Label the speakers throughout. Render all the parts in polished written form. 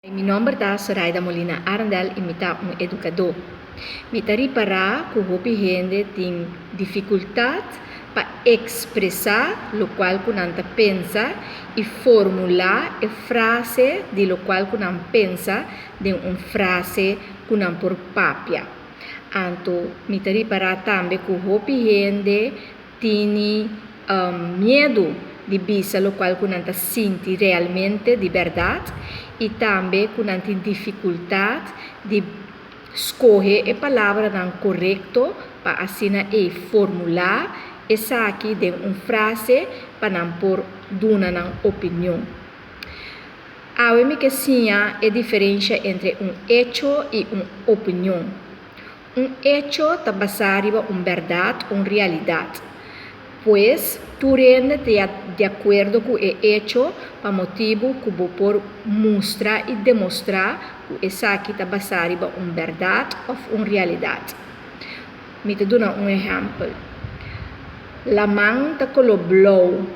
Speaker 1: Mi nòmber ta Soraida Molina Arendel i mi ta un edukadó. Mi ta ripará ku hopi hende tin difikultat pa ekspresá lokual ku nan ta pensa i formulá e frase di lokual ku nan pensa den un frase ku nan por papia. Anto mi ta ripará tambe ku hopi hende Tini miedu di bisa lokual ku nan ta sinti realmente di bèrdat i tambe ku nan tin difikultat di skohe e palabranan korekto pa asina ei formulá esaki den un frase pa nan por duna nan opinion. Awe mi ke siña e diferensha entre un echo i un opinion. Un echo ta basá riba un bèrdat, un realidat. Pues, tur hende ta di akuerdo ku e echo pa motibu ku bo por mustra i demostrá ku esaki ta basá riba un bèrdat òf un realidat. Mi ta duna un ehèmpel. Laman ta koló blou.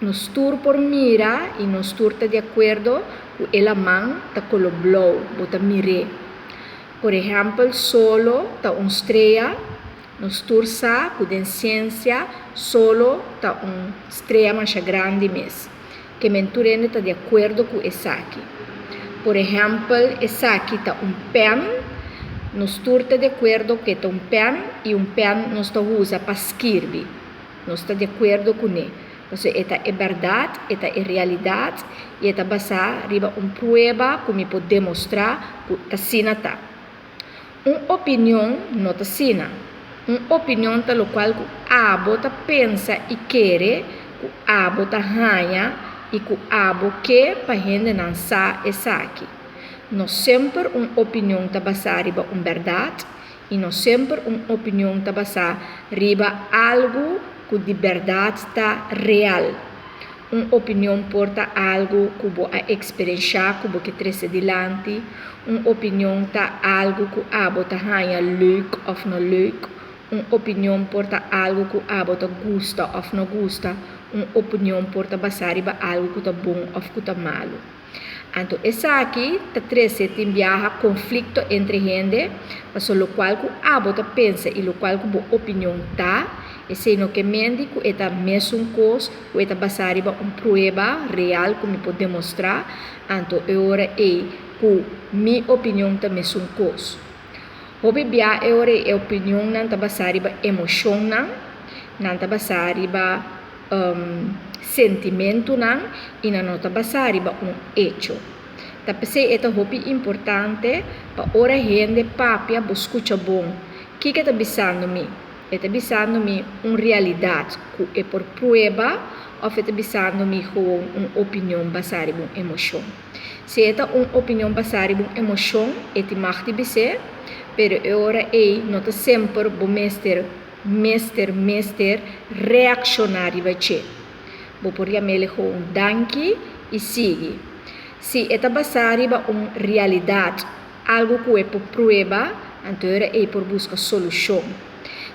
Speaker 1: Nos tur por mira i nos tur ta di akuerdo ku e laman ta koló blou, bo ta mir'é. Por ehèmpel, solo ta un strea. Nos tur sa ku den siensia solo ta un strea masha grandi mes. Ke men tur hende ta di akuerdo ku esaki. Por ehèmpel, esaki ta un pèn. Nos tur ta di akuerdo ku e ta un pèn i un pèn nos ta usa pa skirbi. Nos ta di akuerdo kuné. Pasobra e ta e bèrdat, e ta e realidat i e ta basá riba un prueba ku mi por demostrá ku asina ta. Un opinion no ta asina. Un opinion ta lokual ku abo ta pensa i kere, ku abo ta haña i ku abo ke pa hendenan sa esaki. No semper un opinion ta basá riba un bèrdat i no semper un opinion ta basá riba algu ku di bèrdat ta real. Un opinion por ta algu ku bo a eksperenshá ku bo ke trese dilanti, un opinion ta algu ku abo ta haña leuk òf no leuk, un opinion por ta algu ku abo ta gusta òf no gusta, un opinion por ta basá riba algu ku ta bon òf ku ta malu. Anto esaki ta trese tin biaha konflikto entre hende, paso lokual ku abo ta pensa i lokual ku bo opinion ta, esei no ke mendi ku e ta mesun kos ku e ta basá riba un prueba real ku mi por demostrá, anto e ora ei ku mi opinion ta mesun kos. Hopi bia e ora ei e opinionnan ta basá riba emoshonnan, nan ta basá riba. sentimentunan i nan no ta basá riba un echo. Ta p'esei e ta hopi importante pa ora hende papia bo skucha bon. Kiko e ta bisando mi? E ta bisando mi un realidat ku e por prueba òf e ta bisando mi gewoon un opinion basá riba un emoshon? Si e ta un opinion basá riba un emoshon e tin mag di bis'é, pero e ora ei no ta semper bo mester Mester mester reakshoná riba dje. Bo por yam'é gewoon danki i sigui. Si e ta basá riba un realidat, algu ku e por prueba, anto e ora ei por buska solushon.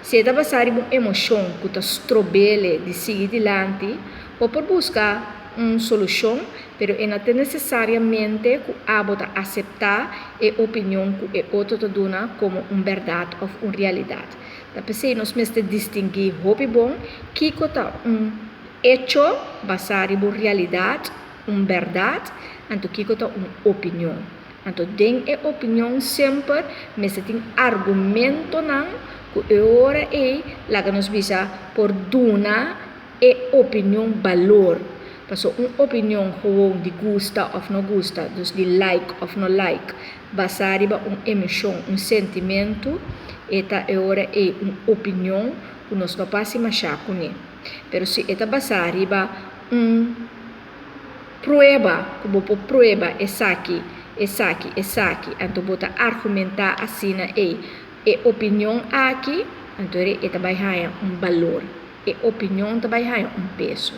Speaker 1: Si e ta basá riba un emoshon ku ta strob'é di sigui dilanti, bo por buska un solushon, pero e no ta nesesariamente ku abo ta aseptá e opinion ku e otro ta duna komo un bèrdat òf un realidat. Ta p'esei nos mester distinguí hopi bon kiko ta un echo basá riba un realidat, un bèrdat, anto kiko ta un opinion. Anto den e opinion semper mester tin argumentonan ku e ora ei laga nos bisa por duna e opinion balor. Paso un opinion gewoon di gusta òf no gusta, dus di like òf no like, basá riba un emishon, un sentimentu, e ta e ora ei un opinion ku nos no por hasi mashá kuné. Pero si e ta basá riba un prueba ku bo por prueba esaki, esaki, esaki, anto bo ta argumentá asina ei e opinion aki, anto e ta bai haña un balor, e opinion ta bai haña un peso.